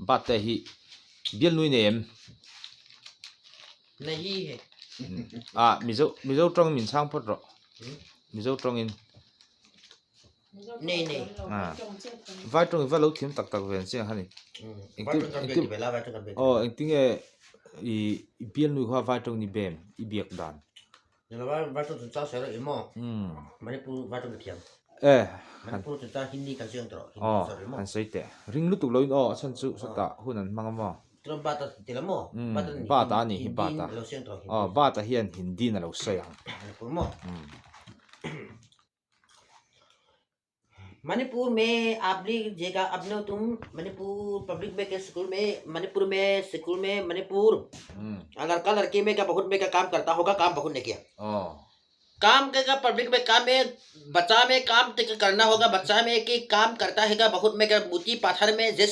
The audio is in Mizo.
Bate hi bial nui nei em? Nei hi hei. Ah Mizo Mizo tawng min chhang phawt rawh. Mizo tawngin. Nei nei. Ah. Vai tawng i va lo thiam tak tak ve an chiang hani. Vai tawng kan be ti bela vai tawng kan be. Aw engtinge i bial nui kha vai tawng ni bem i biak dan. E aw han sawi teh ring lutuk loin aw a chhan chu sawtah hun an hmang a maw bata a nih hi bata aw bata hian hindi in a lo sawi ang. Manipur में आपली जेका अपनो तुम मणिपुर पब्लिक में के स्कूल में मणिपुर में स्कूल में मणिपुर लड़का लड़की में का बहुत में का काम करता होगा काम बहुत नहीं किया काम के का पब्लिक में काम में बच्चा में काम करना होगा बच्चा में कि काम करता है बहुत में का मोती पाथर में जैसे।